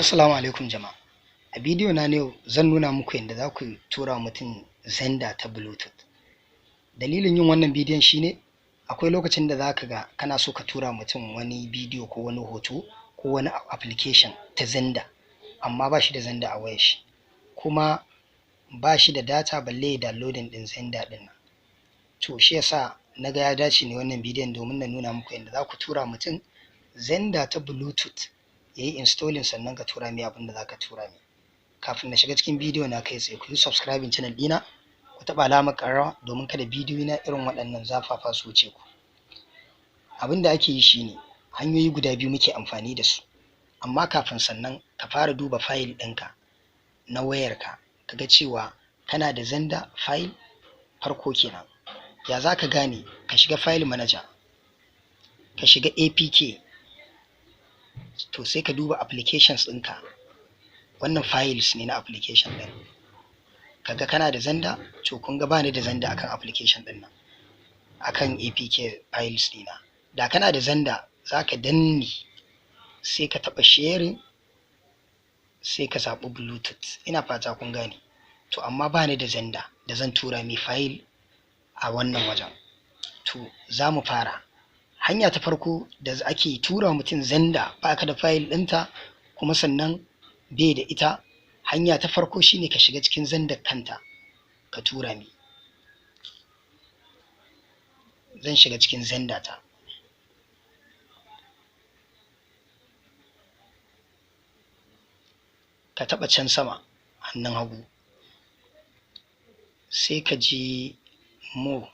Assalamu alaikum jama'a. A bidiyo na yau zan nuna muku yadda za ku tura mutum Xender ta Bluetooth. Dalilin yin wannan bidiyon shine akwai lokacin da za ka ga kana so ka tura mutum wani bidiyo ko wani hoto ko wani application ta Xender, amma ba shi da Xender a wayar shi, kuma ba shi da data balle ya downloading ɗin Xender ɗin nan. To shi yasa na ga ya dace ne wannan bidiyon domin na nuna muku yadda za ku tura mutum Xender ta Bluetooth ya yi installing, sannan ka tura mai abin da za ka tura mai. Kafin na shiga cikin bidiyo na kai tsaye, ku yi subscribing channel ɗina, ku taɓa alamar ƙararrawa domin kada bidiyo na irin waɗannan zafafa su wuce ku. Abin da ake yi shine hanyoyi guda biyu muke amfani da su, amma kafin sannan ka fara duba fayil ɗinka na wayarka ka ga cewa kana da Xender file farko kenan. Ya za ka gane? Ka shiga file manager, ka shiga APK, to sai ka duba applications ɗinka. Wannan files ne na application ɗin. Kaga kana da Xender? To kun ga bani da Xender akan application ɗin nan, akan APK files ɗina. Da kana da Xender za ka danne, sai ka taɓa sharing, sai ka zaɓi Bluetooth. Ina fata kun gane. To amma bani da Xender da zan tura mai file a wannan wajen. To za mu fara. Hanya ta farko da ake tura mutum Xender ba ka da file ɗinta kuma sannan bai da ita, hanya ta farko shine ka shiga cikin Xender kanta ka tura mai. Zan shiga cikin Xender ta. Ka taɓa can sama hannun hagu, sai ka je more,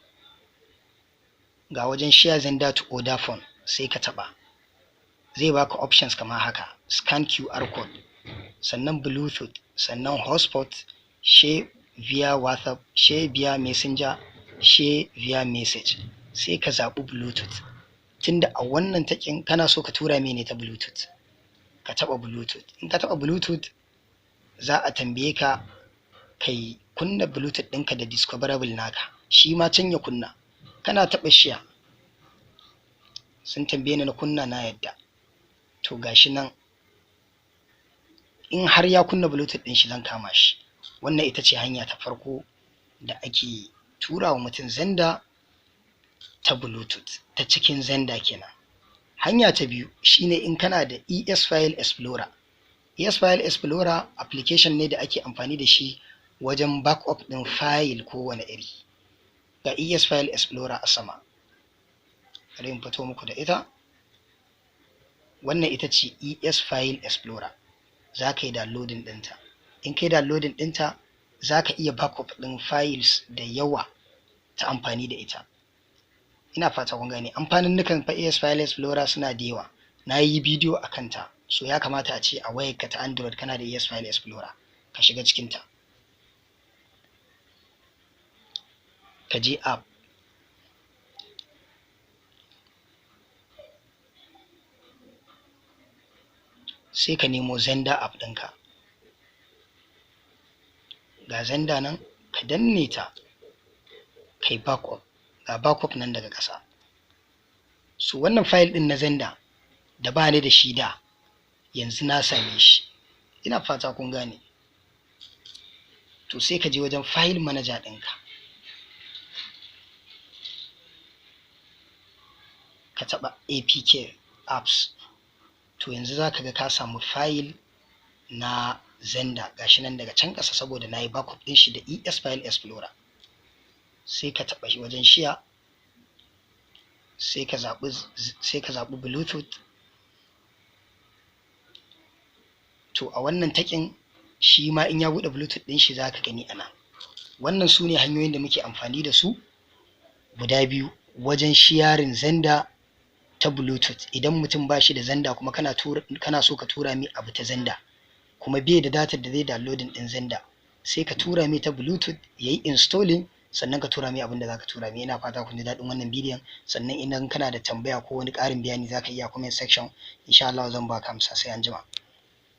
ga wajen share Xender to other phone, sai ka taɓa. Zai baka options kamar haka: scan QR code, sannan Bluetooth, sannan hotspot, share via WhatsApp, share via Messenger, share via message. Sai ka zaɓi Bluetooth, tunda a wannan takin kana so ka tura mai ne ta Bluetooth. Ka taɓa Bluetooth. In ka taɓa Bluetooth, za a tambaye ka kai kunna Bluetooth ɗinka da discoverable naka, shi ma can ya kunna. Kana taɓa share, sun tambaye ni na kunna, na yadda. To gashi nan, in har ya kunna Bluetooth ɗin shi zan kama shi. Wannan ita ce hanya ta farko da ake tura wa mutum Xender ta Bluetooth ta cikin Xender kenan. Hanya ta biyu shine in kana da ES File Explorer. ES File Explorer application ne da ake amfani da shi wajen backup ɗin file kowane iri. Ga ES File Explorer a sama, bari in fito muku da ita. Wannan ita ce ES File Explorer. Za ka yi downloading ɗinta. In ka yi downloading ɗinta, za ka iya backup ɗin files da yawa ta amfani da ita. Ina fata kun gane. Amfaninnukan ES File Explorer suna da yawa, na yi bidiyo a kanta. So ya kamata a ce a wayarka ta Android kana da ES File Explorer. Ka shiga cikinta, ka je app, sai ka nemo Xender app ɗinka. Ga Xender nan, ka danne ta, kai backup. Ga backup nan daga ƙasa. So wannan file ɗin na Xender da ba ni da shi da yanzu na same shi. Ina fata kun gane. To sai ka je wajen file manager ɗinka, ka taɓa APK apps. To yanzu za ka ga ka samu file na Xender, gashi nan daga can ƙasa, saboda na yi backup ɗin shi da ES File Explorer. Sai ka taɓa shi wajen share, sai ka zaɓi Bluetooth. To a wannan takin shi ma in ya buɗe Bluetooth ɗin shi za ka gani a nan. Wannan su ne hanyoyin da muke amfani da su guda biyu wajen sharing Xender ta Bluetooth. Idan mutum ba shi da Xender kuma kana so ka tura mai abu ta Xender, kuma bai da data da zai downloading ɗin Xender, sai ka tura mai ta Bluetooth ya yi installing, sannan ka tura mai abin da za ka tura mai. Ina fata kun ji daɗin wannan bidiyon. Sannan idan kana da tambaya ko wani ƙarin bayani, za ka iya comment section, insha Allah zan baka amsa. Sai anjima.